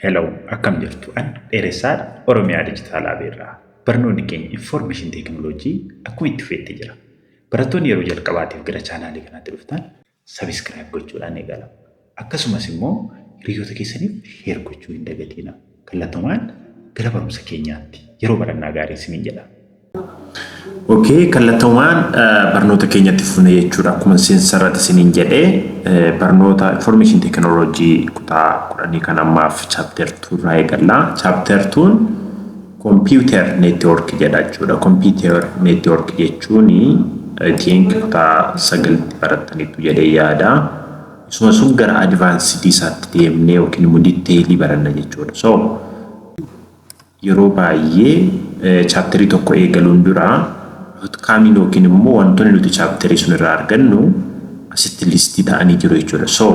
Hello, akkam jirtu? An Dheeressaadha, Oromiyaa Digital Hub irraa. Barnoonni keenya Information Technology akkuma itti fufetti jira. Barattoonni yeroo jalqabaatiif gara chaanaalii kanaatti dhuftan subscribe gochuudhaan eegala. Akkasumas immoo hiriyoota keessaniif share gochuu hin dagatiina. Kallattumaan gara barumsa keenyaatti, yeroo barannaa gaarii isiniin jedha. Okay, kallattumaan barnoota keenyatti fufne jechuudha. Akkuma seensarratti isiniin jedhee, barnoota information technology kutaa 10 kan ammaaf chapter 2 irraa eegalla. Chapter 2 computer network jedha jechuudha. Computer network jechuun I think kutaa sagalitti barattaniitu jedhee yaada. Isuma sun gara advanced isaatti deemnee yookiin immoo detailii baranna jechuudha. So yeroo baay'ee chapterii tokko eegaluun dura outcome yookiin immoo wantoonni nuti chapterii sun irraa argannu asitti listii ta'anii jiru jechuudha. So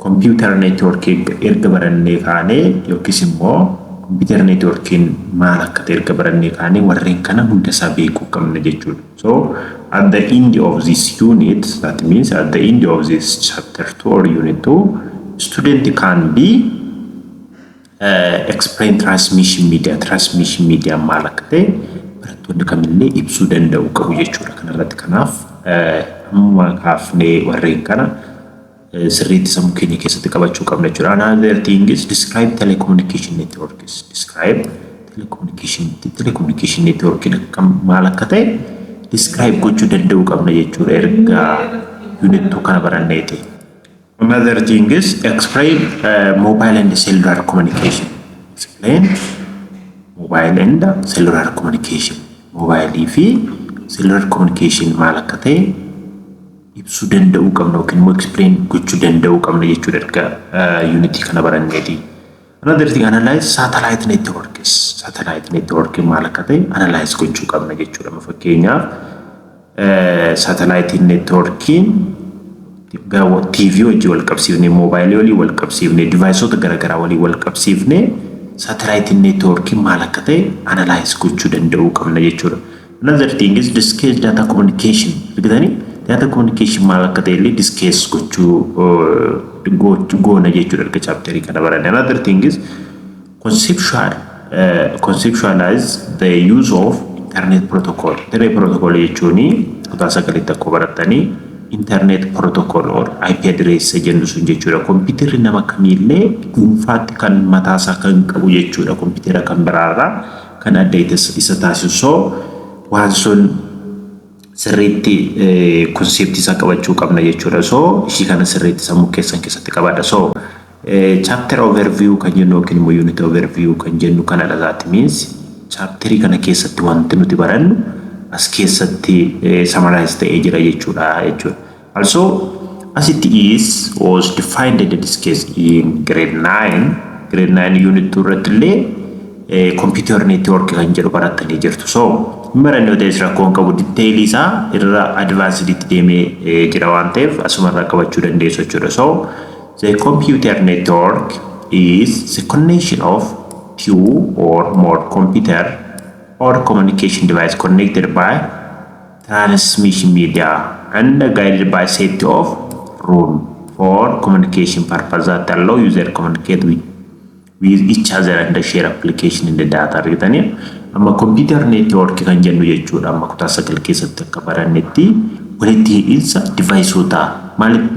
computer network erga barannee kaanee yookiis immoo computer networkiin maal akka ta'e erga barannee kaanee, warreen kana hunda isaa beekuu qabna jechuudha. So at the end of this unit, that means at the end of this chapter 2 or unit 2, student can be explain transmission media. Transmission media maal akka ta'e barattoonni kamillee ibsuu danda'u qabu jechuudha kanarratti. Kanaaf amma kaafnee warreen kana sirriitti sammuu keenya keessatti qabachuu qabna jechuudha. Another thing is describe telecommunication networks. Describe telecommunication network maal akka ta'e describe gochuu danda'uu qabna jechuudha erga unit 2 kana baranneeti. Another thing is explain mobile and cellular communication. Explain mobile and cellular communication. Mobile fi cellular communication maal akka ta'e ibsuu danda'uu qabna yookiin immoo explain gochuu danda'uu qabna jechuudha erga unitii kana baranneeti. Another thing, analyze satellite networks. Satellite network maal akka ta'e analyze gochuu qabna jechuudha. Fakkeenyaaf, satellite networkiin TV wajjin wal qabsiifnee, moobaayilii walii wal qabsiifnee, deviceoota garaagaraa walii wal qabsiifnee, satellite networkiin maal akka ta'e analyze gochuu danda'uu qabna jechuudha. Another thing is discuss data communication. Argitanii, data communication maal akka ta'e illee discuss gochuu goona jechuudha erga chapterii kana baranne. Another thing is conceptualize the use of internet protocol. Internet protocol jechuun kutaa sagalitti akkuma barattanii internet protocol or IP address jennu sun jechuudha. Kompiitarri nama kamiillee dhuunfaatti kan mataasaa kan qabu jechuudha. Kompiitara kan biraarraa kan adda isa taasisu. So waan sun sirriitti conceptii isaa qabachuu qabna jechuudha. So ishii kana sirriitti sammuu keessan keessatti qabadha. So chapter overview kan jennu yookiin immoo unit overview kan jennu kanadha. That means chapterii kana keessatti wanti nuti barannu as keessatti summarize ta'ee jira jechuudha. Also, as it is was defined and discussed in grade 9, grade 9 unit 2 irratti illee computer network kan jedhu barattanii jirtu. So hin baranne yoo ta'es rakkoo hin qabu, detailii isaa irra advanced itti deemee jira waan ta'eef asumarraa qabachuu dandeessu jechuudha. So the computer network is the connection of two or more computer or communication device connected by transmission media and guided by set of rule for communication purpose that allow user communicate with each other and share application in the data. Argitanii, amma computer network kan jennu jechuudha, amma kutaa sagal keessatti akka barannetti walitti hidhiinsa deviceoota.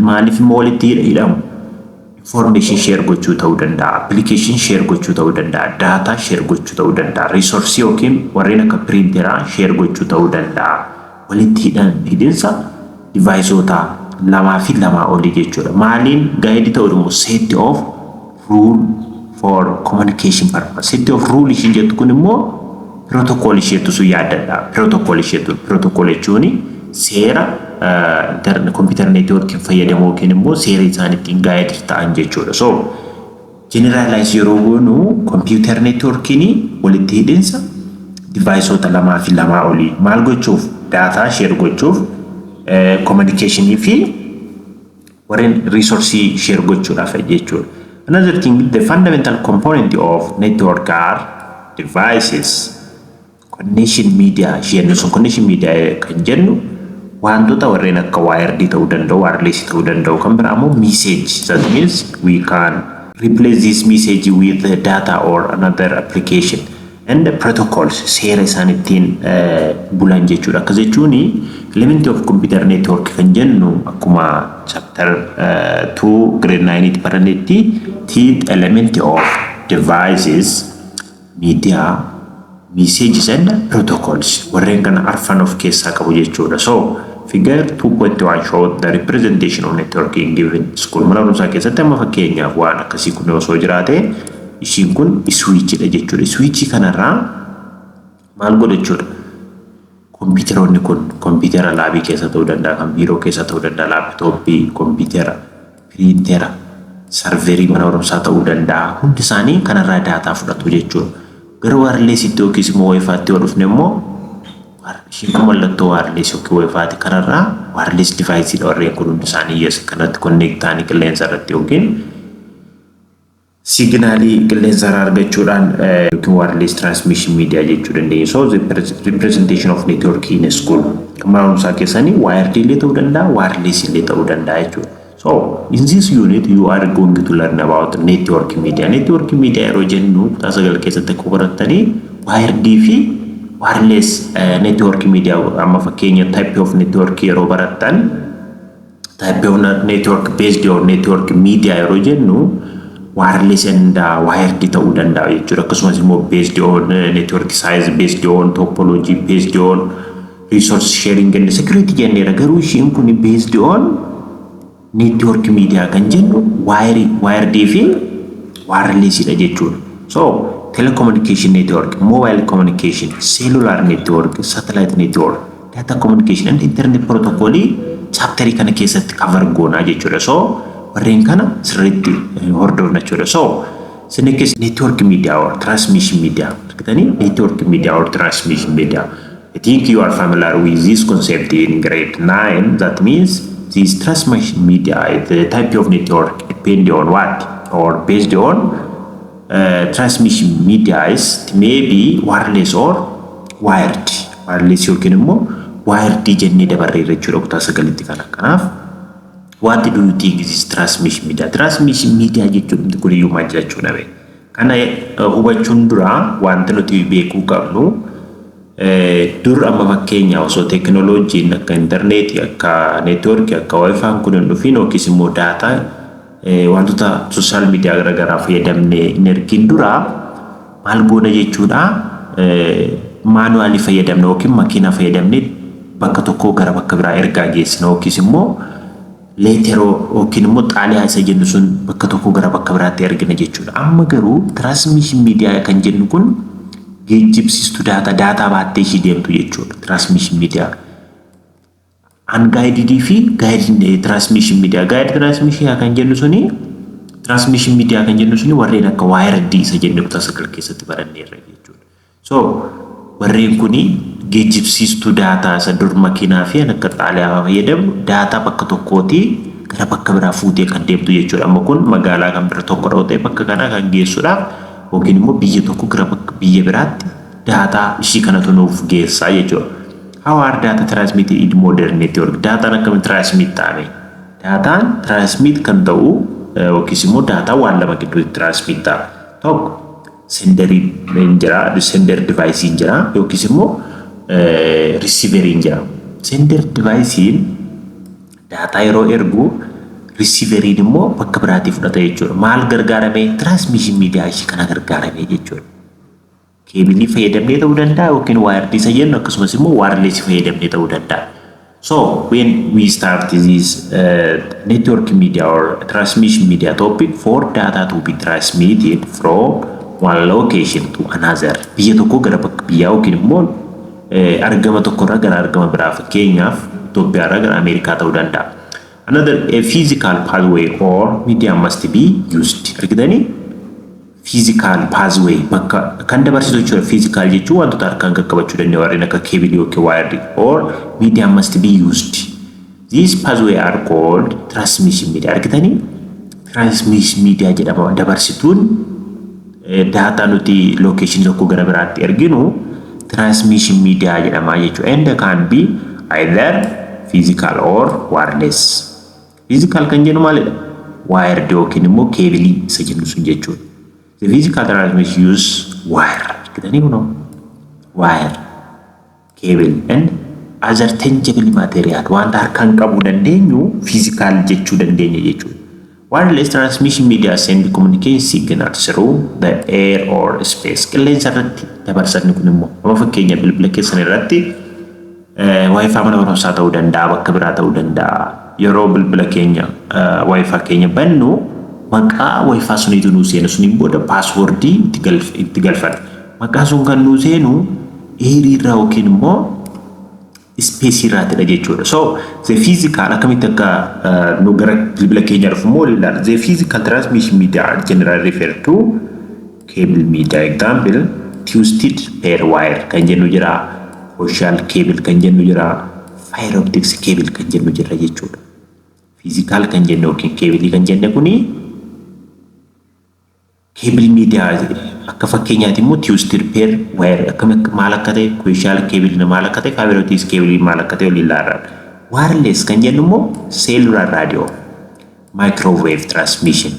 Maaliif immoo walitti hidhamu? Information share gochuu ta'uu danda'a, application share gochuu ta'uu danda'a, data share gochuu ta'uu danda'a, resource yookiin warreen akka printeraa share gochuu ta'uu danda'a. Walitti hidhiinsa deviceoota lamaa fi lamaa olii jechuudha. Maaliin guide ta'uu immoo? Set of rule for communication purpose. Set of rule ishiin jettu kun immoo protocol isheetu sun yaaddadha. Protocol isheetu, protocol jechuun seera computer networkiin fayyadamu yookiin immoo seera isaan ittiin guide ta'an jechuudha. So generalize yeroo goonu, computer networkiin walitti hidhinsa deviceoota lamaa fi lamaa olii maal gochuuf? Data share gochuuf, communicationii fi warreen resourceii share gochuudhaaf jechuudha. Another thing, the fundamental component of network are devices, connection media jennu sun. Connection media kan jennu wantoota warreen akka wired ta'uu danda'u, wireless ta'uu danda'u, kan biraa immoo message. That means we can Replace this message with data or another application. And the protocols, seera isaan ittiin bulan jechuudha. Akkas jechuun element of computer network kan jennu akkuma chapter 2 grade 9 tti barannetti the element of devices, media, messages and protocols warreen kana arfan of keessaa qabu jechuudha. So figure 2.1 show the representation of networking given school. Mana barumsaa keessatti amma fakkeenyaaf waan akkasii kun osoo jiraate, ishiin kun switchidha jechuudha. Switchii kanarraa maal godha jechuudha? Kompiitaroonni kun kompiitara labii keessa ta'uu danda'a, kan biiroo keessa ta'uu danda'a, laptopii, kompiitara, printera, serverii mana barumsaa ta'uu danda'a. Hundi isaanii kanarraa data fudhatu jechuudha. Gara wirelessitti yookiis immoo WiFitti yoo dhufne immoo, ishiin kun mallattoo wireless yookiin WiFiti. Kanarraa wireless deviceiidha warreen kun hundi isaanii yes kanatti connect ta'anii qilleensa irratti yookiin signalii qilleensa irraa argachuudhaan yookiin wireless transmission media jechuu dandeenya. So the representation of network in a school kan mana barumsaa keessanii wired illee ta'uu danda'a, wireless illee ta'uu danda'a jechuudha. So in this unit you are going to learn about network media. Network media yeroo jennu kutaa 9 keessatti akka barattanii wired fi wireless network media. Amma fakkeenya type of network yeroo barattan, type of network based on network media yeroo jennu wireless and wired ta'uu danda'a jechuudha. Akkasumas immoo based on network size, based on topology, based on resource sharing and security jenneera. Garuu ishiin kun based on network media kan jennu wired fi wireless dha jechuudha. So telecommunication network, mobile communication, cellular network, satellite network, data communication and internet protocol chapterii kana keessatti cover goonaa jechuudha. So warreen kana sirriitti hordofna jechuudha. So Sinikis network media or transmission media argitanii, network media or transmission media. I think you are familiar with this concept in grade 9. That means this transmission media is the type of network depending on what or based on transmission media is maybe wireless or wired. Wireless yookiin immoo wired jennee dabarreerra jechuudha kutaa 9tti kana. Kanaaf what do you think is transmission media? Transmission media jechuun kun iyyuu maal jechuudha? Kana hubachuun dura wanti nuti beekuu qabnu, dur amma fakkeenya osoo teekinooloojiin akka intarneetii, akka networkii, akka WiFin kun hin dhufiin yookiis immoo data wantoota social media garaagaraa fayyadamnee hin ergin dura maal goona jechuudha? Manualii fayyadamne yookiin makiinaa fayyadamne bakka tokkoo gara bakka biraa ergaa geessina, yookiis immoo letteroo yookiin immoo xaaliyaa isa jennu sun bakka tokkoo gara bakka biraatti ergina jechuudha. Amma garuu transmission media kan jennu kun geejjibsiistuu data, data baattee ishii deemtu jechuudha. Transmission media. Unguided fi guided transmission media. Guided transmission kan jennu suni, transmission media kan jennu suni warreen akka wired isa jenne kutaa 9 keessatti baranneerra jechuudha. So warreen kuni geejjibsiistuu data isa dur makiinaa fi akka xaaliyaa fayyadamnu data bakka tokkootii gara bakka biraa fuutee kan deemtu jechuudha. Amma kun magaalaa kan bira tokko ta'e bakka kanaa kan geessuudhaaf yookiin immoo biyya tokko gara bakka biyya biraatti data ishii kanatu nuuf geessaa jechuudha. How are data transmitted in modern network? Dataan akkamiin transmit ta'ame? Dataan transmit kan ta'u yookiis immoo data waan lama gidduutti transmit ta'a. Tokko senderiin hin jira, sender deviceiin jira yookiis immoo receiveriin jira. Sender deviceiin data yeroo ergu, receiveriin immoo bakka biraatii fudhata jechuudha. Maal gargaaramee? Transmission media ishii kana gargaaramee jechuudha. Cableii fayyadamnee ta'uu danda'a yookiin wiredii isa jennu, akkasumas immoo wirelessii fayyadamnee ta'uu danda'a. So when we start this network media or transmission media topic, for data to be transmitted from one location to another, biyya tokko gara bakka biyyaa yookiin immoo argama tokkorraa gara argama biraa, fakkeenyaaf Itoophiyaarraa gara Ameerikaa ta'uu danda'a. Another a physical pathway or media must be used. Argitanii, physical pathway bakka kan dabarsitu jechuudha. Physical jechuun wantoota harkaan qaqqabachuu danda'u, warreen akka cableii yookiin wired or media must be used. These pathway are called transmission media. Argitanii, transmission media jedhama. Dabarsituun data nuti location tokko gara biraatti erginu transmission media jedhama jechuudha. And can be either physical or wireless. Physical kan jennu maalidha? Wired yookiin immoo keebilii isa jennu sun jechuudha. The physical transmission use wire. Argitanii kunoo wire, cable and other tangible material, wanta harkaan qabuu dandeenyu physical jechuu dandeenya jechuudha. Wireless transmission media send communication signal through the air or space. Qilleensa irratti dabarsanni kun immoo amma fakkeenya bilbila keessan irratti WiFi mana barumsaa ta'uu danda'a, bakka biraa ta'uu danda'a. Yeroo bilbila keenya WiFi keenya bannu, maqaa WiFi suniitu nuu seena. Suniin booda passwordii itti galfanna. Maqaa sun kan nuu seenu airii irraa yookiin immoo spaceii irraatidha jechuudha. So the physical akkamitti akka nu gara bilbila keenya dhufu immoo ilaalla. The physical transmission media are generally referred to cable media. Example, twisted pair wire kan jennu jira, coaxial cable kan jennu jira, fiber optics cable kan jennu jira jechuudha. Physical kan jennu yookiin keebilii kan jenne kuni cable media, akka fakkeenyaatti immoo twisted pair wire akkam maal akka ta'e, coaxial cable maal akka ta'e, fiber optics cable maal akka ta'e waliin ilaalla. Wireless kan jennu immoo cellular radio, microwave transmission,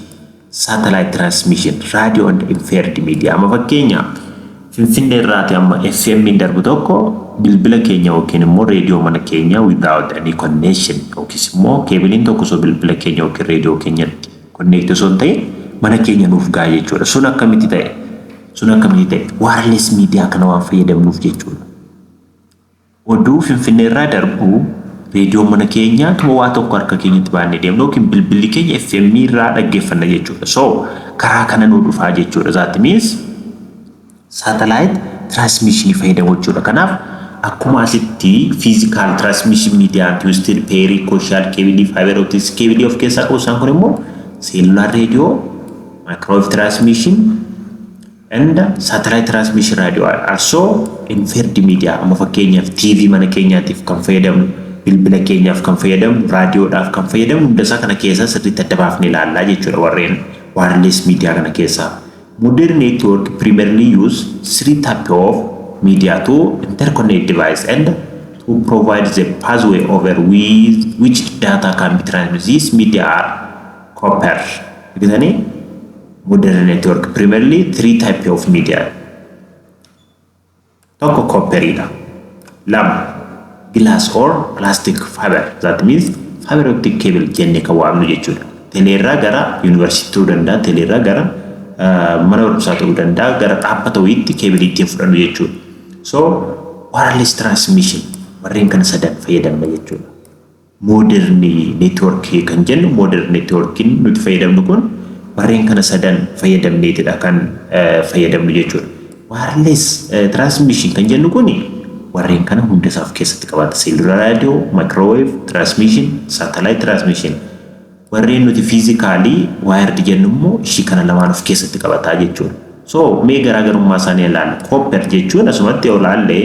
satellite transmission, radio and infrared media. Amma fakkeenya Finfinnee irraati amma FM darbu tokko bilbila keenya yookiin immoo reediyoo mana keenya without any connection, yookiis immoo keebiliin tokko osoo bilbila keenya yookiin reediyoo keenyatti connect osoo hin ta'in mana keenya nuuf ga'a jechuudha. Sun akkamitti ta'e? Sun akkamitti ta'e? Wireless media kana waan fayyadamnuuf jechuudha. Oduu Finfinnee irraa darbu reediyoo mana keenyaa tuma waa tokko harka keenyatti baannee deemnu yookiin bilbilli keenya FM irraa dhaggeeffanna jechuudha. So karaa kana nuu dhufaa jechuudha. That means satellite transmission fayyadamu jechuudha. Kanaaf akkuma asitti physical transmission media twisted pair, coaxial cable, fiber optics cable of keessaa qabu, isaan kun immoo cellular radio, microwave transmission and satellite transmission radio, also infrared media. Amma fakkeenyaaf TV mana keenyaatiif kan fayyadamnu, bilbila keenyaaf kan fayyadamnu, raadiyoodhaaf kan fayyadamnu, hunda isaa kana keessaa sirriitti adda baafnee ilaallaa jechuudha warreen wireless media kana keessaa. Modern network primarily use three type of media to interconnect device and to provide the pathway over with which data can be transmitted. These media are copper. Argitanii, modern network primarily three type of media. Tokko copperiidha. Lama glass or plastic fiber. That means fiber optic cable jennee kan waamnu jechuudha. Teleerraa gara yuunivarsiitii ta'uu danda'a, teleerraa gara mana barumsaa ta'uu danda'a, gara dhaabbata wayiitti keebilii ittiin fudhannu jechuudha. So wireless transmission warreen kana sadan fayyadamna jechuudha. Modern network kan jennu, modern networkiin nuti fayyadamnu kun warreen kana sadan fayyadamneetidha kan fayyadamnu jechuudha. Wireless transmission kan jennu kun warreen kana hunda isaa of keessatti qabata. Cellular radio, microwave transmission, satellite transmission. Warreen nuti physically wired jennu immoo ishii kana lamaan of keessatti qabataa jechuudha. So mee garaagarummaa isaanii ilaalla. Copper jechuun asumatti yoo ilaalle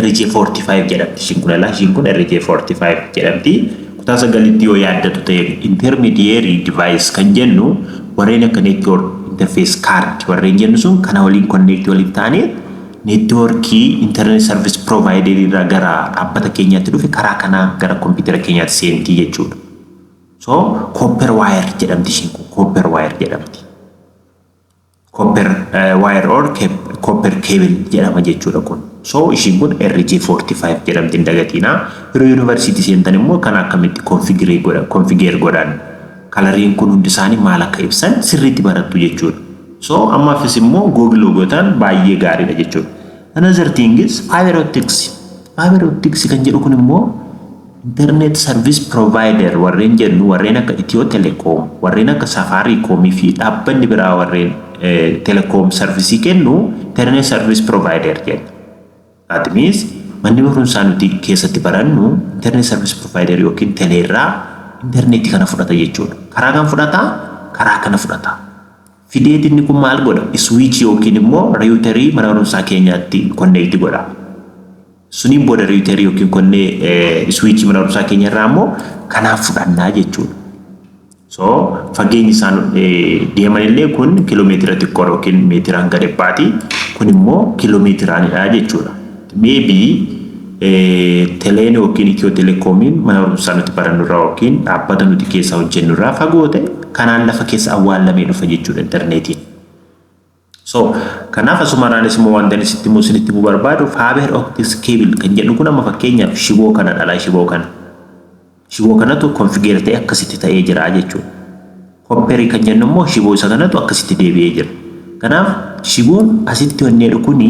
RJ45 jedhamti. Ishiin kun ilaa, ishiin kun RJ45 jedhamti. Kutaa sagalitti yoo yaaddatu ta'e, intermediary device kan jennu warreen akka network interface card warreen jennu sun kana waliin connect waliif ta'anii networkii internet service provider irraa gara dhaabbata keenyaatti dhufe karaa kanaa gara kompiitara keenyaatti seentii jechuudha. So copper wire jedhamti, ishiin kun copper wire jedhamti. Copper wire or copper cable jedhama jechuudha kun. So ishiin kun RJ45 jedhamti, hin dagatiinaa. Yeroo yuunivarsiitii seentan immoo kan akkamitti configure godhan, coloriin kun hundi isaanii maal akka ibsan sirriitti barattu jechuudha. So ammaafis immoo Google gootan baay'ee gaariidha jechuudha. Another thing is fiber optics. Fiber optics kan jedhu kun immoo internet service provider warreen jennu, warreen akka Ethio Telecom, warreen akka Safaricom fi dhaabbanni biraa warreen telecom serviceii kennu internet service provider jenna. That means manni barumsaa nuti keessatti barannu internet service provider yookiin teleerraa interneetii kana fudhata jechuudha. Karaa kan fudhata? Karaa kana fudhata. Fideet inni kun maal godha? Switch yookiin immoo routerii mana barumsaa keenyaatti connect godha. Suniin booda routerii yookiin konnee switch mana barumsaa keenya irraa immoo kanaaf fudhannaa jechuudha. So fageenyi isaan deeman illee kun kiiloomeetira xiqqoo yookiin meetira hanga 100ti. Kun immoo kiiloomeetiraanidha jechuudha. Maybe Teleen yookiin Itiyoo Telekoomiin mana barumsaa nuti barannurraa yookiin dhaabbata nuti keessa hojjennurraa fagoo ta'e, kanaan lafa keessa awwaallamee dhufa jechuudha intarneetiin. So kanaaf asumarraanis immoo wanta inni sitti immoo isinitti himuu barbaadu, fiber optics cable kan jedhu kun amma fakkeenyaaf shiboo kana dhala, shiboo kana. Shiboo kanatu configure ta'e akkasitti ta'ee jira jechuudha. Copperii kan jennu immoo shiboo isa kanatu akkasitti deebi'ee jira. Kanaaf shiboon asitti wanneedhu kuni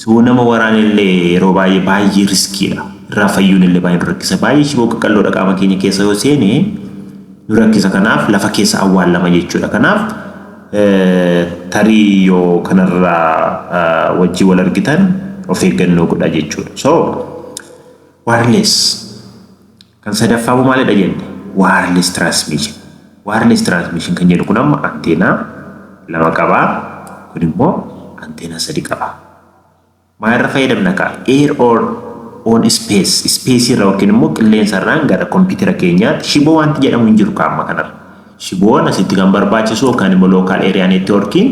shiboo nama waraanillee yeroo baay'ee baay'ee riskiidha. Irraa fayyuun illee baay'ee nu rakkisa. Baay'ee shiboo qaqalloodha, qaama keenya keessa yoo seene nu rakkisa. Kanaaf lafa keessa awwaallama jechuudha. Kanaaf tarii yoo kanarraa wajjin wal argitan of eeggannoo godha jechuudha. So wireless kan sadaffaa maalidha jenne? Wireless transmission. Wireless transmission kan jedhu kun amma anteenaa lama qabaa. Kun immoo anteenaa sadi qaba. Maalirra fayyadamna kaa? Air or on space. Space irra yookiin immoo qilleensa irraan gara kompiitara keenyaatti shiboo wanti jedhamu hin jiru kaa'ama kanarra. Shiboon asitti kan barbaachisu yookaan immoo local area networkiin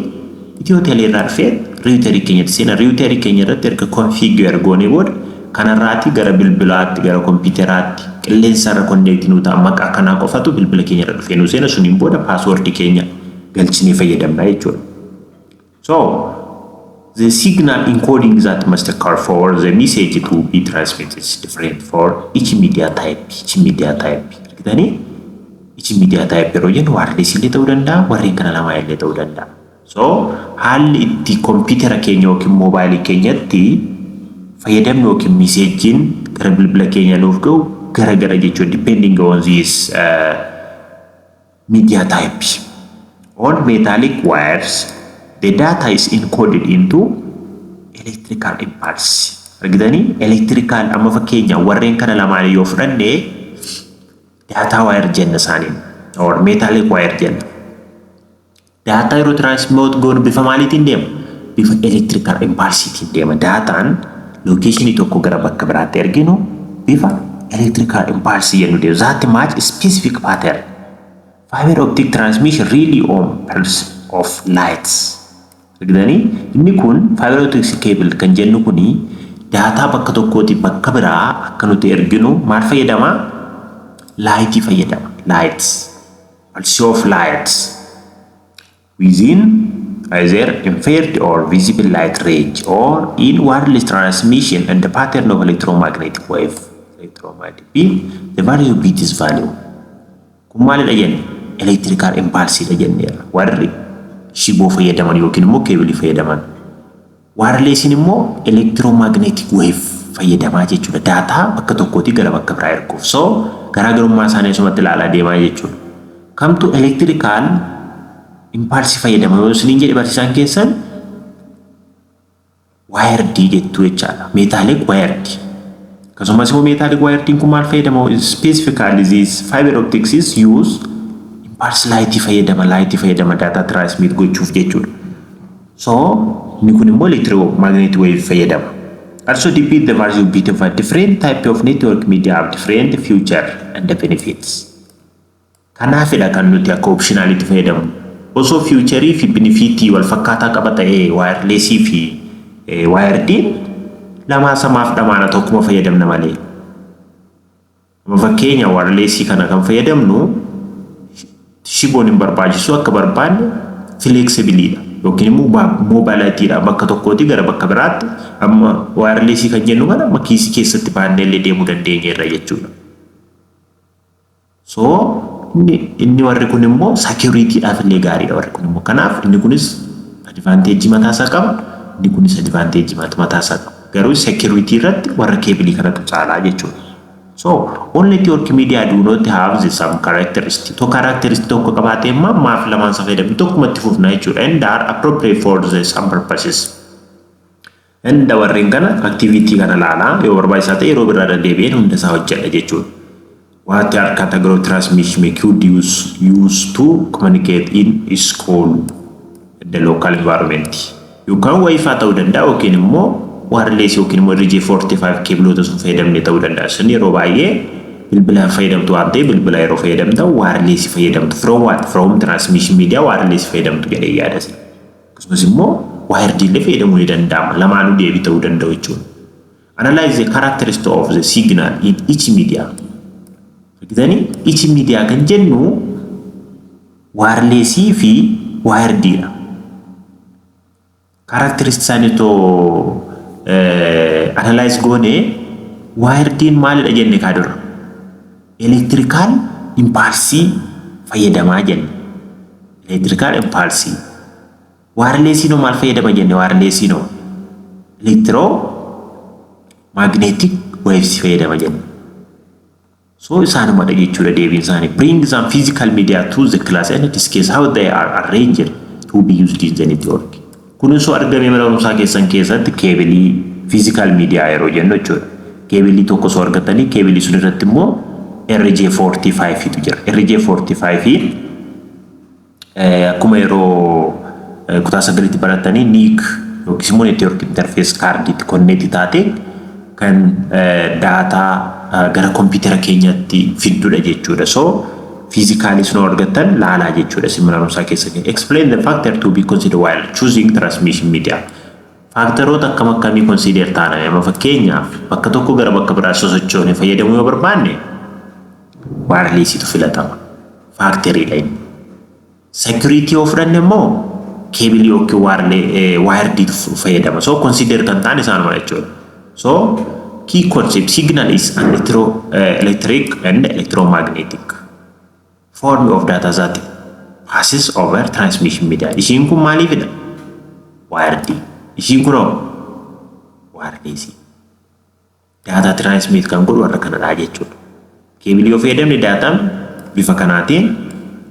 Itiyoo Telee irraa dhufee routerii keenyatti seena. Routerii keenya irratti erga configure goonee booda kanarraati gara bilbilaatti, gara kompiitaraatti qilleensa irra connect nuu ta'a. Maqaa kanaa qofatu bilbila keenya irra dhufee nuu seena. Suniin booda passwordii keenya galchinee fayyadamna jechuudha. So the signal encoding that must occur for the message to be transmitted is different for each media type. Each media type. Argitanii? Each media type yeroo jennu wireless illee ta'uu danda'a, warreen kana lamaa illee ta'uu danda'a. So haalli itti kompiitara keenya yookiin moobaayilii keenyatti fayyadamnu yookiin messageiin gara bilbila keenya nuuf ga'u gara gara jechuudha, depending on this media type. On metallic wires, the data is encoded into electrical impulse. Argitanii? Electrical, amma fakkeenya warreen kana lamaan yoo fudhanne data wire jenna isaaniin or metallic wire jenna. Data yeroo transmit goonu bifa maaliitiin deema? Bifa electrical impulsiitiin deema. Daataan locationii tokko gara bakka biraatti erginu bifa electrical impulse jennu deema. That match specific pattern. Fiber optic transmission rely on pulse of lights. Argitanii? Inni kun fiber optic cable kan jennu kuni daataa bakka tokkooti bakka biraa akka nuti erginu maal fayyadama? Lightii fayyadama. Lights. Pulse of lights. Within either infrared or visible light range or in wireless transmission and the pattern of electromagnetic wave. Electromagnetic beam, the value of bit is value. Kun maalidha jenne? Electrical impulse dha jenneerra. Warri shiboo fayyadaman yookiin immoo cableii fayyadaman. Wirelessiin immoo electromagnetic wave fayyadamaa jechuudha. Daataa bakka tokkootii gara bakka biraa erguuf. So garaagarummaa isaanii asumatti ilaalaa deemaa jechuudha. Kamtu electrical impulse fayyadama yoo isiniin jedhe barsiisaan keessan, wiredii jettu jechaadha. Metallic wiredii. Akkasumas immoo metallic wirediin kun maal fayyadama? Specifically, this fiber optics is use impulse lightii fayyadama, lightii fayyadama data transmit gochuuf jechuudha. So inni kun immoo electromagnetic wave fayyadama. Also depend the value bit of a different type of network media have different feature and the benefits. Kanaafidha kan nuti akka optionalitti fayyadamnu. Osoo featureii fi benefitii wal fakkaataa qaba ta'ee, wirelessii fi wirediin lamaa samaaf dhamaana tokkuma fayyadamna malee. Amma fakkeenya wirelessii kana kan fayyadamnu shiboon hin barbaachisu, akka barbaanne flexibleiidha yookiin immoo mobilityiidha, bakka tokkootii gara bakka biraatti. Amma wirelessii kan jennu kana amma kiisii keessatti baannee illee deemuu dandeenya irra jechuudha. So inni warri kun immoo securityiidhaaf illee gaariidha warri kun immoo. Kanaaf inni kunis advantageii mataasaa qaba, inni kunis advantageii mataasaa qaba. Garuu security irratti warra cableii kanatu caalaa jechuudha. So all network media do not have the same characteristic. To characteristic tokko qabaatee immoo maaf lamaan isa fayyadamnu, tokkumatti fufna jechuudha. And are appropriate for the same purposes. And warreen kana activity kana laalaa, yoo barbaachisaa ta'e yeroo biraa deddeebi'een hunda isaa hojjedha jechuudha. What are category of transmission could use to communicate in school, the local environment? Yookaan wifi ta'uu danda'a yookiin immoo wireless yookiin immoo RJ45 cableoota sun fayyadamne ta'uu danda'a. Sun yeroo baay'ee bilbila fayyadamtu waan ta'eef, bilbila yeroo fayyadamtan wireless fayyadamtu. From what? From transmission media wireless fayyadamtu jedhee yaada. Akkasumas immoo wired illee fayyadamuu ni danda'ama. Lamaanuu deebii ta'uu danda'u jechuudha. Analyze the characteristics of the signal in each media. Argitanii, each media kan jennu wirelessii fi wiredidha. Characteristics isaanii too analyze goone, wirediin maalidha jenne kaa dura? Electrical impulsii fayyadamaa jenne. Electrical impulsii. Wirelessiin maal fayyadama jenne? Wirelessiin electromagnetic waves fayyadama jenne. So isaanumadha jechuudha deebiin isaanii. Bring some physical media to the class and discuss how they are arranged to be used in the network. Kunis osoo argamee mana barumsaa keessan keessatti keebilii, physical media yeroo jennu jechuudha. Keebilii tokko osoo argatanii, keebilii sun irratti immoo RJ45 tu jira. RJ45 akkuma yeroo kutaa sagalitti baratanii NIC yookiis immoo network interface cardiitti connect taate kan daataa gara kompiitara keenyatti fiddudha jechuudha. So physically sun argattan laalaa jechuudha isin mana barumsaa keessa. Explain the factor to be considered while choosing transmission media. Factoroota akkam akkamii consider taaname? Amma fakkeenyaaf bakka tokko gara bakka biraa sosochoone fayyadamuu yoo barbaanne, wirelessiitu filatama. Factoriidha inni. Security yoo fudhanne immoo keebilii yookiin wirediitu fayyadama. So consider kan ta'an isaanuma jechuudha. So key concept: signal is an electric and electromagnetic form of data that passes over transmission media. Ishiin kun maaliifidha? Wired. Ishiin kunoo wirelessii. Daataa transmit kan godhu warra kanadha jechuudha. Keebilii yoo fayyadamne daataan bifa kanaatiin,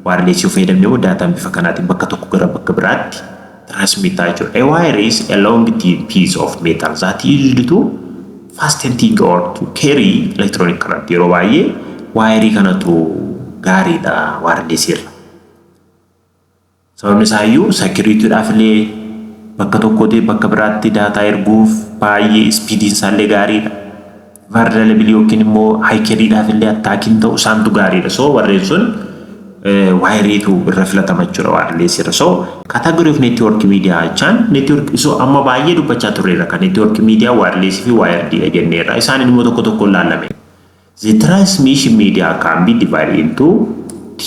wirelessii yoo fayyadamne immoo daataan bifa kanaatiin bakka tokko gara bakka biraatti transmit ta'a jechuudha. A wire is a long piece of metal that is used to fasten thing or to carry electronic current. Yeroo baay'ee wireii kanatu gaariidha wirelessii irra. Sababni isaayyuu securitydhaaf illee, bakka tokkootii bakka biraatti daataa erguuf baay'ee speediin isaallee gaariidha. Vulnerable yookiin immoo hackeriidhaaf illee attackiin ta'u isaantu gaariidha. So warreen sun wireiitu irra filatama jechuudha wirelessii irra. So category of network media jechaan network, so amma baay'ee dubbachaa turreerra, kan network media wirelessii fi wiredidha jenneerra. Isaan immoo tokko tokko ilaalame. The transmission media can be divided into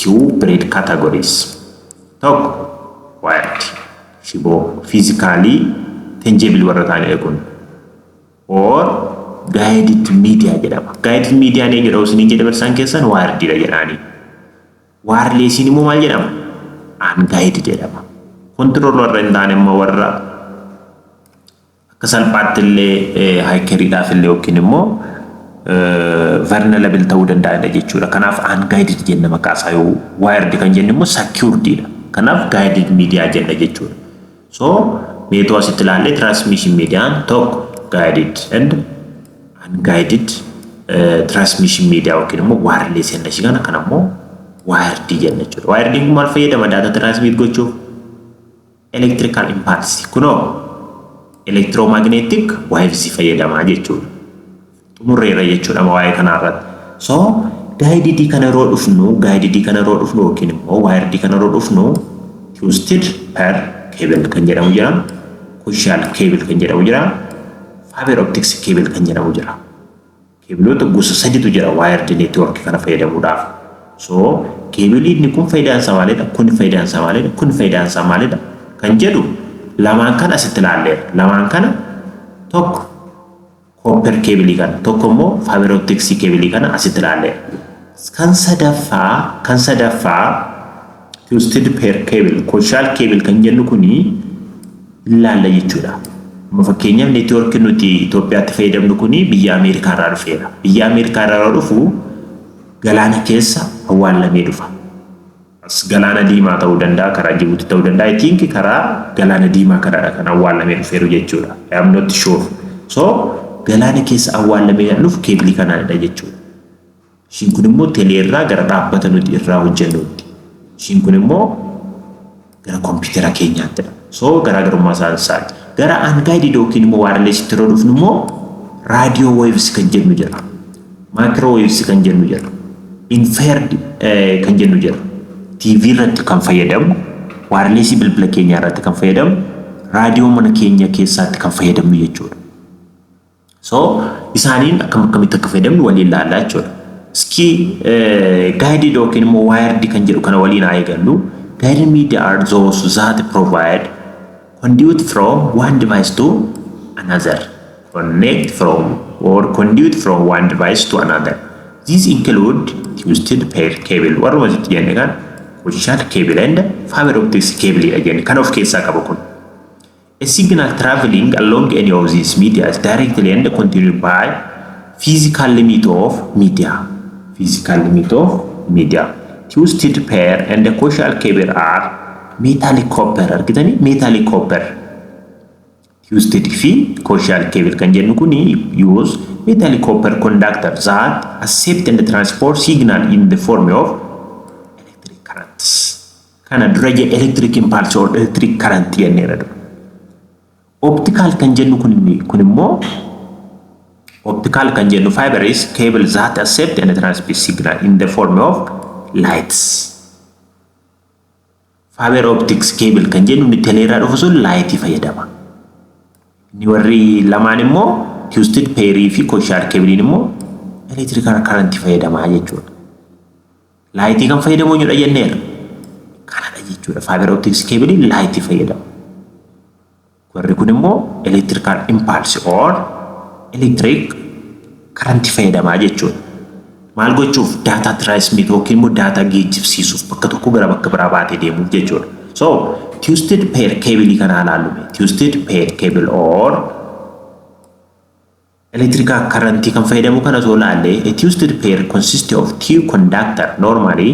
two broad categories. Tokko wired, shiboo physically tangible warra ta'anidha kun. Or guided media jedhama. Guided media eenyudha isiniin jedhe barsiisaan keessan? Wiredidha jedhaani. Wirelessiin immoo maal jedhama? Unguided jedhama. Control warra hin taane immoo, warra akka salphaatti illee hackeriidhaaf illee yookiin immoo vulnerable ta'uu danda'anidha jechuudha. Kanaaf unguided jenna maqaa isaa. Yoo wired kan jennu immoo securedidha. Kanaaf guided media jenna jechuudha. So meetoo asitti ilaallee, transmission mediaan tokko guided and unguided transmission media yookiin immoo wireless jenna ishii kana, kan ammoo wired jenna jechuudha. Wired kun maal fayyadama data transmit gochuuf? Electrical impulse, kunoo electromagnetic waves fayyadamaa jechuudha. Xumurreerra jechuudha waa'ee kanarratti. So guidedii kana yeroo dhufnu, guidedii kana yeroo dhufnu yookiin immoo wiredii kana yeroo dhufnu, twisted pair cable kan jedhamu jira. Coaxial cable kan jedhamu jira. Fiber optics cable kan jedhamu jira. Keebiloota gosa saditu jira wired network kana fayyadamuudhaaf. So keebilii inni kun faayidaan isaa maalidha? Kun faayidaan isaa maalidha? Kun faayidaan isaa maalidha? Kan jedhu lamaan kana asitti ilaalleera. Lamaan kana, tokko copper keebilii kana, tokko immoo fiber optics keebilii kana asitti ilaalleera. Kan sadaffaa twisted pair cable, coaxial cable kan jennu kuni ilaalla jechuudha. Amma fakkeenyaaf networkii nuti Itoophiyaatti fayyadamnu kuni biyya Ameerikaa irraa dhufeera. Biyya Ameerikaa irraa yeroo dhufu galaana keessa awwaallamee dhufa. As galaana diimaa ta'uu danda'a, karaa Jibuutii ta'uu danda'a. I think karaa galaana diimaa kanaadha kan awwaallamee dhufeeru jechuudha. I am not sure. So galaana keessa awwaallamee kan dhufu keebilii kanaanidha jechuudha. Ishiin kun immoo teleerraa gara dhaabbata nuti irraa hojjennutti. Ishiin kun immoo gara kompiitara keenyaattidha. So garaagarummaa isaan isaati. Gara unguided yookiin immoo wirelessitti yeroo dhufnu immoo radio waves kan jennu jira. Microwaves kan jennu jira. Infrared kan jennu jira. TV irratti kan fayyadamnu, wirelessii bilbila keenyaa irratti kan fayyadamnu, raadiyoo mana keenya keessaatti kan fayyadamnu jechuudha. So isaaniin akkam akkamitti akka fayyadamnu waliin ilaallaa jechuudha. Iski guided yookiin immoo wired kan jedhu kana waliin haa eegallu. Guided media are those that provide conduit from one device to another. Connect from or conduit from one device to another. These include twisted pair cable. Warruma asitti jenne kan coaxial cable and fiber optics cable dha jenne kan of keessaa qaba kun. A signal traveling along any of these media is directly and continued by physical limit of media. Physical limit of media. Twisted pair and the coaxial cable are metallic copper. Argitanii, metallic copper. Twisted fi coaxial cable kan jennu kuni use metallic copper conductor that accept and transport signal in the form of electric currents. Kana dura je electric impulse or electric current jenneera dura. Optical kan jennu kun immoo, optical kan jennu fiber is cable that accept and transmit signal in the form of lights. Fiber optics cable kan jennu inni teleerraa dhufu sun lightii fayyadama. Inni warri lamaan immoo, twisted pairii fi coaxial cableiin immoo, electrical current fayyadamaa jechuudha. Lightii kan fayyadamu eenyudha jenneera? Kanadha jechuudha. Fiber optics cableiin lightii fayyadama. Warri kun immoo electrical impulse or electric current fayyadamaa jechuudha. Maal gochuuf? Data transmit yookiin immoo data geejjibsiisuuf, bakka tokko gara bakka biraa baatee deemuuf jechuudha. So twisted pair cable kana ilaallume. Twisted pair cable or electrical current kan fayyadamu kana osoo ilaalle, a twisted pair consists of two conductor, normally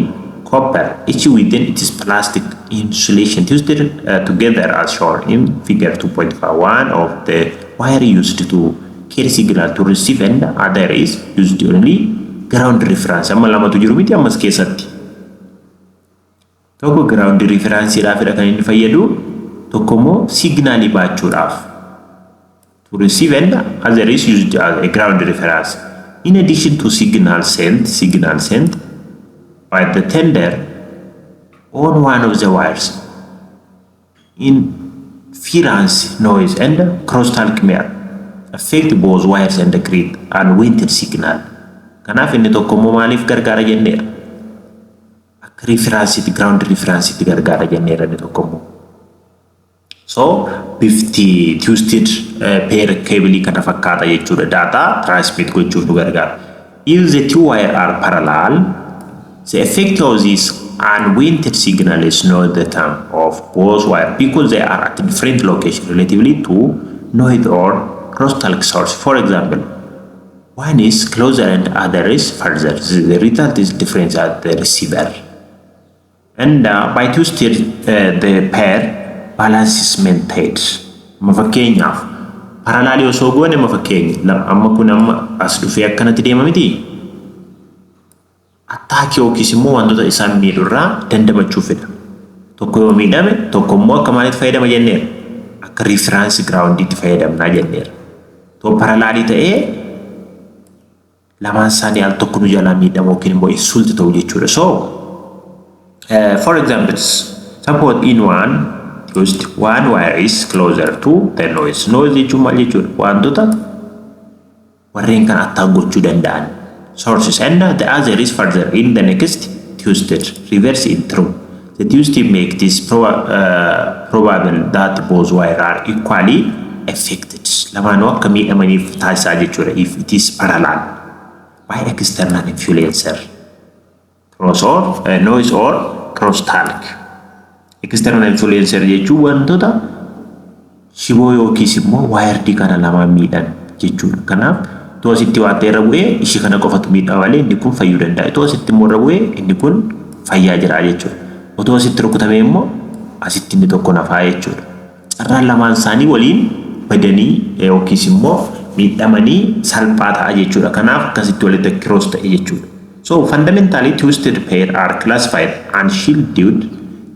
copper, each within its plastic insulation, twisted together as shown in figure 2.51 of the wire used to carry signal to receive and other is used only ground reference. Amma lamatu jiru miti ammas keessatti? Tokko ground referenceedhaafidha kan inni fayyadu, tokko immoo signalii baachuudhaaf. To receive and other is used as a ground reference. In addition to signal sent by the sender on one of the wires, interference, noise and crosstalk may affect both wires and create unwanted signal. Kanaaf inni tokko immoo maaliif gargaara jenneera? Akka referenceitti, ground referenceitti gargaara jenneera inni tokko immoo. So bifti twisted pair cable kana fakkaata jechuudha. Data transmit gochuuf nu gargaara. If the two wire are parallel, the effect of this unwanted signal is not the term of both wire because they are at different location relatively to noise or crosstalk source. For example, one is closer and other is further. The result is different at the receiver. And by twisted the pair, balance is maintained. Amma fakkeenyaaf parallelii osoo goone, amma fakkeenya amma kun amma as dhufee akkanatti deema miti? Attackii yookiis immoo wantoota isaan miidhurraa dandamachuufidha. Tokko yoo miidhame tokko immoo akka maalitti fayyadama jenneera? Akka reference groundiitti fayyadamnaa jenneera. Too parallelii ta'ee lamaan isaanii al tokko nu jalaa miidhama yookiin immoo insult ta'u jechuudha. So for example, suppose in one twist one wire is closer to the noise. Noise jechuun maal jechuudha? Wantoota warreen kan attack gochuu danda'an sources, and the other is further in the next twisted. Reverse in true. The twisting make this probable that both wire are equally affected. Lamaanuu akka miidhamaniif taasisaa jechuudha if it is parallel by external influencer, cross or noise or cross talk. External influencer jechuun wantoota shiboo yookiis immoo wiredii kana lamaan miidhan jechuudha. Kanaaf itoo asitti waan ta'e irra bu'ee ishii kana qofatu miidhama malee inni kun fayyuu danda'a. Itoo asitti immoo irra bu'ee inni kun fayyaa jira jechuudha. Otoo asitti rukutamee immoo asitti inni tokko nafaa jechuudha. Carraan lamaan isaanii waliin badanii yookiis immoo miidhamanii salphaa ta'a jechuudha. Kanaaf akkasitti walitti cross ta'e jechuudha. So fundamentally, twisted pair are classified unshielded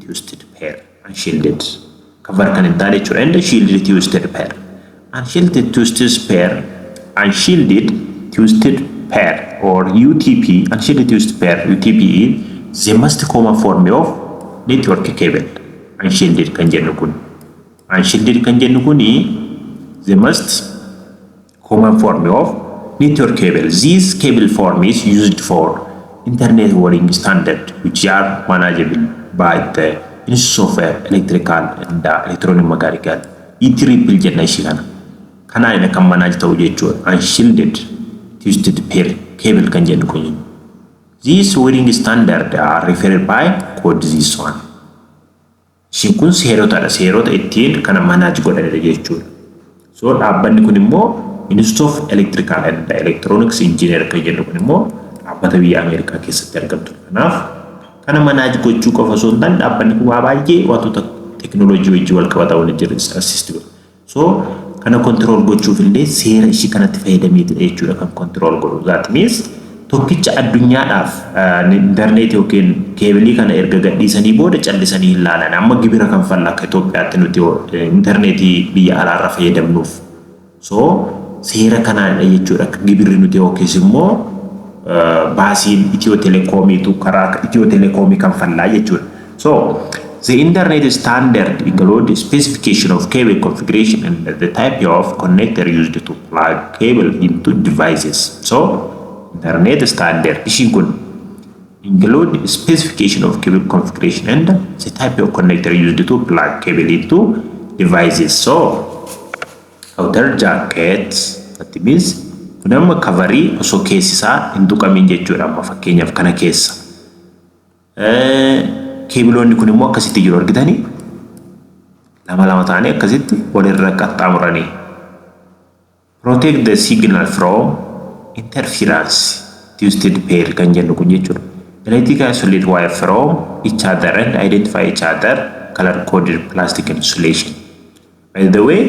twisted pair, unshielded cover kan hin taane jechuudha, and shielded twisted pair. Unshielded twisted pair, unshielded twisted pair or UTP, unshielded twisted pair, UTP, is the most common form of network cable. Unshielded kan jennu kun, unshielded kan jennu kuni the most Common form of network cable. This cable form is used for internet wiring standard, which are manageable by the Institute of Electrical and Electronic Mechanical. E triple jenna ishii kana. Kanaan kan manage ta'u jechuudha. Unshielded twisted pair cable kan jennu kun. These wiring standard are referred by code this one. Ishiin kun seerotadha. Seerota ittiin kana manage godhanidha jechuudha. So dhaabbanni kun immoo Institute of Electrical and Electronics Engineer kan jennu kun immoo dhaabbata biyya Ameerikaa keessatti argamtudha. Kanaaf kana manage gochuu qofa osoo hin taane, dhaabbanni kun waa baay'ee wantoota teekinooloojii wajjin wal qabatan waliin jiru assist godha. So kana control gochuuf illee seera ishii kanatti fayyadameetidha jechuudha kan control godhu. That means tokkicha addunyaadhaaf intarneetii yookiin keebilii kana erga gadhiisanii booda callisanii hin laalan. Amma gibira kan falla akka Itoophiyaatti nuti intarneetii biyya alaarraa fayyadamnuuf. So seera kanaanidha jechuudha akka gibirri nuti yookiis immoo baasiin Itiyoo Telekoomiitu karaa Itiyoo Telekoomii kan fallaa jechuudha. So the internet standard include specification of cable configuration and the type of connector used to plug cable into devices. So internet standard ishiin kun include specification of cable configuration and the type of connector used to plug cable into devices. So outer jacket, that means kun amma coverii osoo keessi isaa hin tuqamin jechuudha, amma fakkeenyaaf kana keessa. Keebiloonni kun immoo akkasitti jiru, argitanii, lama lama ta'anii akkasitti walirra qaxxaamuranii. Protect the signal from interference, twisted pair kan jennu kun jechuudha. Electrical isolate wire from each other and identify each other color coded plastic insulation. By the way,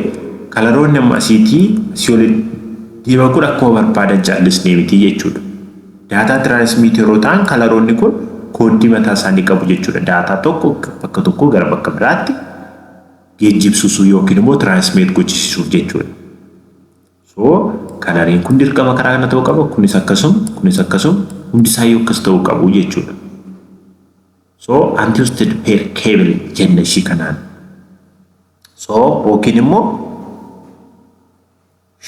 coloroonni amma asiitii asii olitti diimaa kun akkuma barbaadan callisnee miti jechuudha. Data transmit yeroo ta'an coloroonni kun kooddii mataa isaanii qabu jechuudha. Data tokko bakka tokkoo gara bakka biraatti geejjibsiisuu yookiin immoo transmit gochisiisuuf jechuudha. So coloriin kun dirqama karaa kana ta'uu qaba. Kunis akkasuma, kunis akkasuma, hundi isaayyuu akkas ta'uu qabu jechuudha. So untwisted pair cable jenna ishii kanaan. So yookiin immoo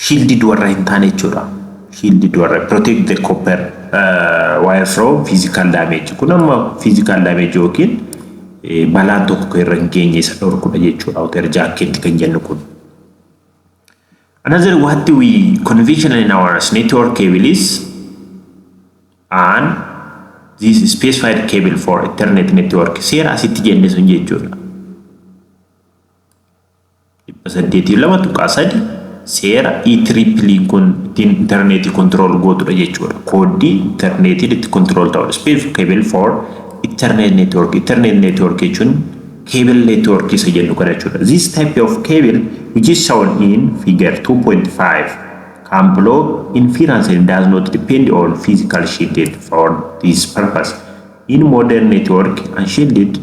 shielded warra hin taane jechuudha. Shielded warra protect the copper wire from physical damage. Kun amma physical damage yookiin balaan tokko irra hin geenye isa dhorkudha jechuudha. Outer jacket kan jennu kun. Another what we conventionally know as network cable is and this specified cable for Ethernet network, seera asitti jenne sun jechuudha. 802.3 seera E triple kun ittiin intarneetii control gootudha jechuudha. Kooddii intarneetiin itti control ta'udha. Specific cable for Ethernet network. Ethernet network jechuun cable network isa jennu kana jechuudha. This type of cable, which is shown in figure 2.5, can block interference and does not depend on physical shielded for this purpose. In modern network, unshielded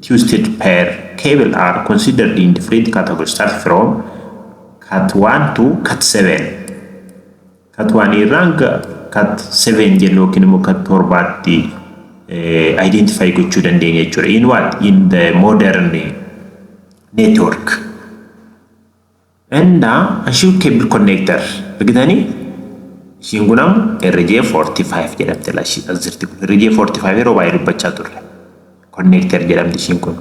twisted pair cable are considered in different categories, start from cat 1 to cat 7. Cat 1 irraa hanga cat 7 jennu yookiin immoo cat 7tti identify gochuu dandeenya jechuudha. In what? In the modern network. And unshielded cable connector argitanii, ishiin kun amma RJ45 jedhamti, as jirti kun RJ45 yeroo baay'ee dubbachaa turre. Connector jedhamti ishiin kun.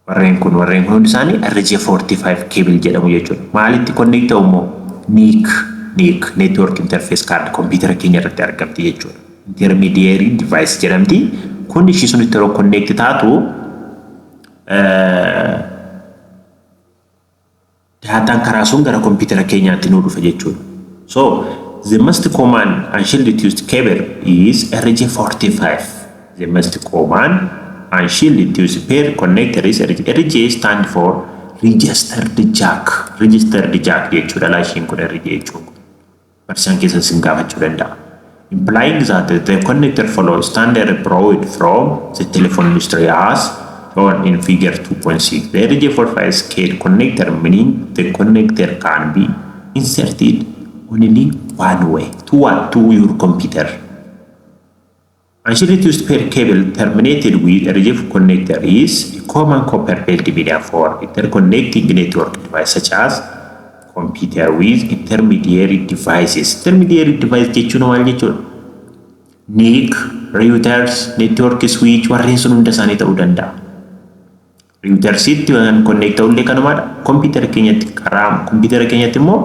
Warreen kun hundi isaanii RJ45 cable jedhamu jechuudha. Maalitti connect ta'u immoo? NIC, network interface card, kompiitara keenya irratti argamti jechuudha. Intermediary device jedhamti. Kun ishii sunitti yeroo connect taatu dataan karaa sun gara kompiitara keenyaatti nuu dhufa jechuudha. So the most common unshielded twisted cable is RJ45. The most common unshielded twisted pair connector is RJ. RJ stand for registered jack. Registered jack jechuudha laashiin kun RJ jechuun kun. Barsiisaan keessan sin gaafachuu danda'a. Implying that the connector follows standard borrowed from the telephone industry as shown in figure 2.6. The RJ45 scale connector, meaning the connector can be inserted only one way to what? To your computer. Unshielded twisted pair cable terminated with a RJ connector is a common copper based media for interconnecting network devices such as Computer with intermediary devices. Intermediary device jechuun maal jechuudha? NIC, routers, network switch, warreen sun hunda isaanii ta'uu danda'a. Routersitti kan connect ta'ullee kanumaadha. Kompiitara keenyatti, karaa kompiitara keenyatti immoo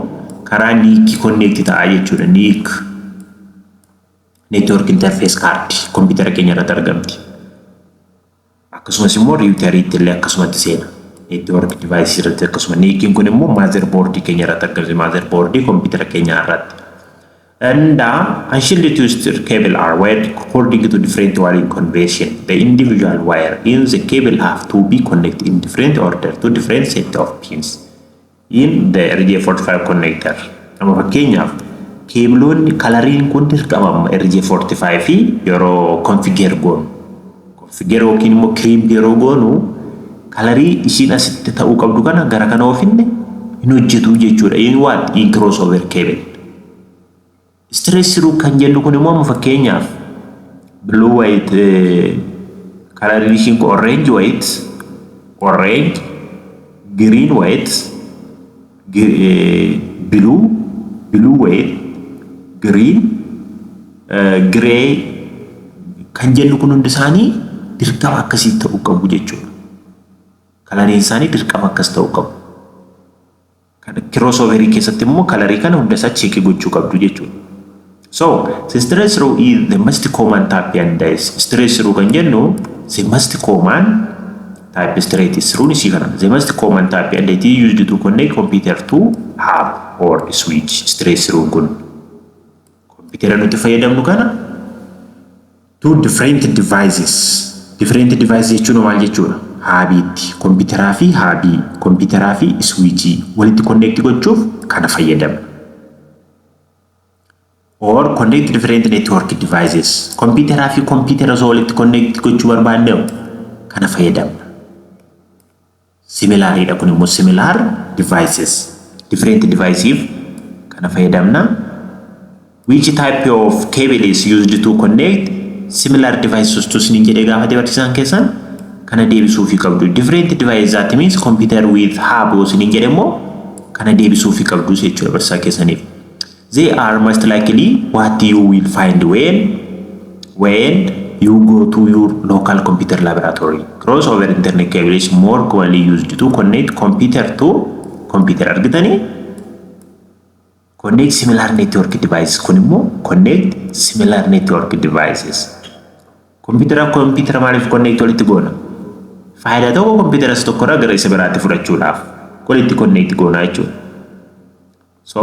karaa NIC connect ta'a jechuudha. NIC, network interface card, kompiitara keenya irratti argamti. Akkasumas immoo routeriitti illee akkasumatti seena. Network device irratti akkasuma NICiin kun immoo motherboard keenya irratti argamti. Motherboard kompiitara keenya irratti. And unshielded twisted cable are wired according to different wiring convention. The individual wire in the cable have to be connected in different order to different set of pins in the RJ45 connector. Amma fakkeenyaaf cableoonni coloriin kun dirqama amma RJ45 fi yeroo configure goonu. Configure yookiin immoo crimp yeroo goonu colorii ishiin asitti ta'uu qabdu kana gara kana ofinne hin hojjetu jechuudha. In what? In crossover cable. Straight through kan jennu kun immoo amma fakkeenyaaf blue, white, coloriin ishiin kun orange, white, orange, green, white, blue, blue, white, green, gray kan jennu kun hundi isaanii dirqama akkasii ta'uu qabu jechuudha. Coloriin isaanii dirqama akkas ta'uu qabu. Crossoverii keessatti immoo colorii kana hunda isaa checkii gochuu qabdu jechuudha. So, the straight through is the most common type, and straight through kan jennu the most common type, straight through isii kana, the most common type, and it is used to connect computer to hub or switch. Straight through kun computer nuti fayyadamnu kana to different devices. Different devices jechuun maal jechuudha? Hubiitti, kompiitaraa fi hubii, kompiitaraa fi switchii walitti connect gochuuf kana fayyadamna. Or connect different network devices. Kompiitaraa fi kompiitara osoo walitti connect gochuu barbaanne kana fayyadamna. Similariidha kun immoo, similar devices. Different devices kana fayyadamna. Which type of cable is used to connect similar devices to isiniin jedhee gaafate barsiisaan keessan kana deebisuufii qabdu. Different device, that means computer with hub isiniin jedhe immoo kana deebisuufii qabdu jechuudha barsiisaa keessaniif. They are most likely what you will find when you go to your local computer laboratory. Crossover internet cable is more commonly used to connect computer to computer, argitanii, connect similar network devices, kun immoo connect similar network devices. Kompiitara kompiitara maaliif connect walitti goona? Faayidaa tokko kompiitara isa tokkorraa gara isa biraatti fudhachuudhaaf walitti connect goona jechuudha. So,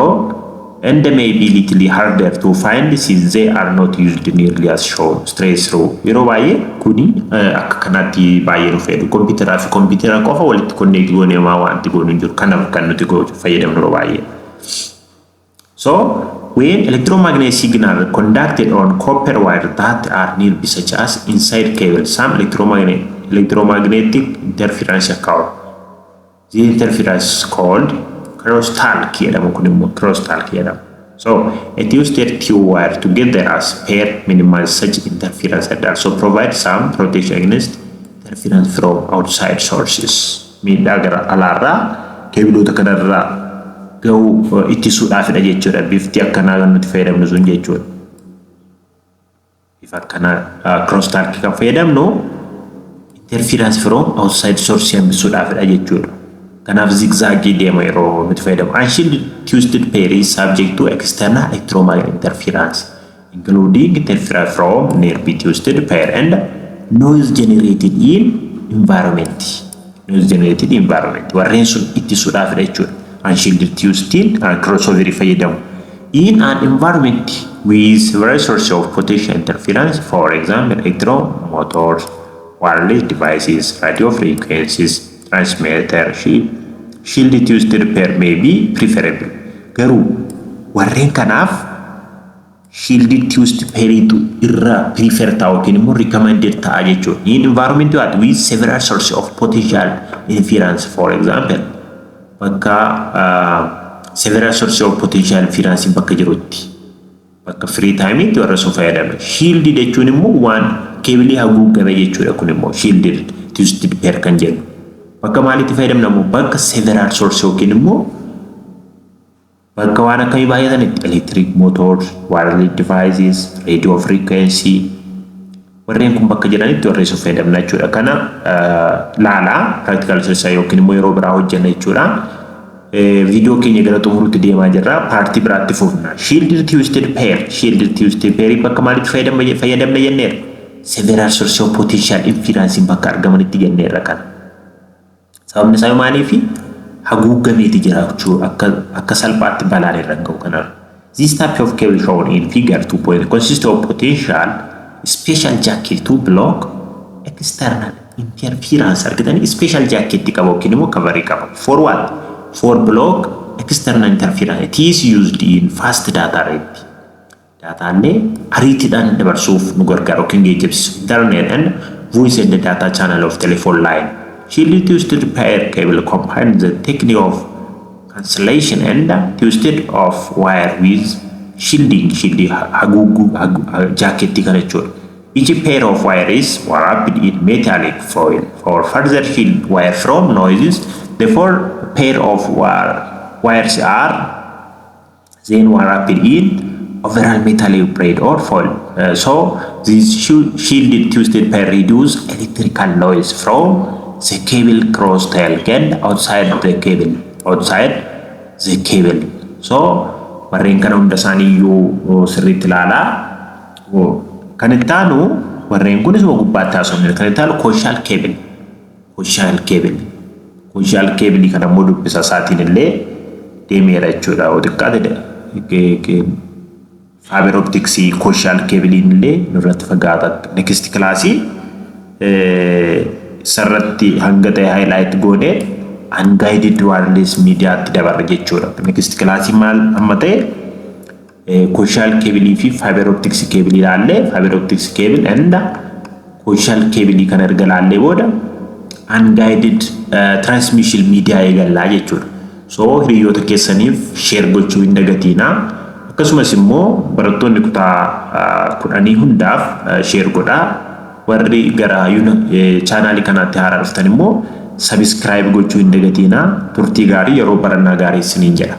and may be little harder to find since they are not used nearly as shown straight through. Yeroo baay'ee kuni akka kanaatti baay'ee nu fayyadu. Kompiitaraa fi kompiitara qofa walitti connect goonee maa wanti goonu hin jiru. Kanaaf kan nuti fayyadamnu yeroo baay'ee. So, when electromagnetic signal conducted on copper wire that are nearby, such as inside cable, some electromagnetic interference occur. The interference is called crosstalk jedhama, kun immoo crosstalk jedhama. So, a twisted two wire together as pair minimize such interference and also provide some protection against interference from outside sources. Miidhaa gara alaarraa cableoota kanarraa ga'uu ittisuudhaafidha jechuudha. Bifti akkanaa kan nuti fayyadamnu sun jechuudha. Bifa akkanaa crosstalk kan fayyadamnu interference from outside source hambisuudhaafidha jechuudha. Kanaaf zigzagii deema yeroo nuti fayyadamu. Unshielded twisted pair is subject to external electromagnetic interference, including interference from nearby twisted pair and noise generated in environment. Noise generated environment. Warreen sun ittisuudhaafidha jechuudha. Unshielded twisted crossover fayyadamu. In an environment with various sources of potential interference, for example, electromotors, wireless devices, radio frequencies, transmitter, shielded twisted pair may be preferable. Garuu warreen kanaaf shielded twisted pairiitu irra prefer ta'a yookiin immoo recommended ta'a jechuudha. In environment what with several sources of potential interference, for example, bakka several sources of potential interference bakka jirutti, bakka free time itti warra sun fayyadamna. Shielded jechuun immoo waan cableii haguugame jechuudha, kun immoo shielded twisted pair kan jennu. Bakka maalitti fayyadamna immoo? Bakka several source yookiin immoo Bakka waan akkamii baay'atanitti? Electric motors, wireless devices, radio frequency, warreen kun bakka jiranitti warreen sun fayyadamna jechuudha. Kana laalaa practical exercise yookiin immoo yeroo biraa hojjenna jechuudha. Viidiyoo keenya gara xumuruutti deemaa jirra. Partii biraatti fufna. Shielded twisted pair. Shielded twisted pair bakka maalitti fayyadamna jenneerra? Several source of potential interference bakka argamanitti jenneerra kana. Sababni isaa maaliifi? Haguuggameeti jiraachuu akka salphaatti balaan irra hin ga'u kanarra. This type of cable shown in figure 2 point consists of potential special jacket to block external interference. Argitanii, special jacket qaba yookiin immoo coverii qaba. For what? For block external interference. It is used in fast data rate. Dataallee ariitiidhaan dabarsuuf nu gargaara yookiin geejjibsiisu. Internet and voice and data channel of telephone line. Shielded twisted pair cable combines the technique of cancellation and twisted of wire with shielding, shielding haguuguu jaakeettii kana jechuudha. Each pair of wire is wrapped in metallic foil for further shield wire from noises. The four pair of wires are then wrapped in overall metallic braid or foil. So this shielded twisted pair reduce electrical noise from the cable cross talk and outside the cable, outside the cable. So warreen kana hunda isaanii iyyuu sirriitti ilaalaa. Kan itti aanu, warreen kunis gubbaatti haasofne, kan itti aanu coaxial cable. Coaxial cable. Coaxial cable kana immoo dubbisa isaatiin illee deemeera jechuudha. Yoo xiqqaate fiber opticsii coaxial cableiin illee nurratti fagaata. Next classii isarratti hanga ta'e highlight goonee unguided wireless mediaatti dabarra jechuudha. Next classii maal amma ta'e, coaxial cableii fi fiber optics cableii ilaallee, fiber optics cable and coaxial cableii kana erga ilaallee booda unguided transmission media eegallaa jechuudha. So hiriyoota keessaniif share gochuu hin dagatiinaa. Akkasumas immoo barattoonni kutaa 10 hundaaf share godhaa. Warri gara channelii kanaatti haaraa dhuftan immoo subscribe gochuu hin dagatiinaa. Turtii gaarii, yeroo barannaa gaarii isiniin jedha.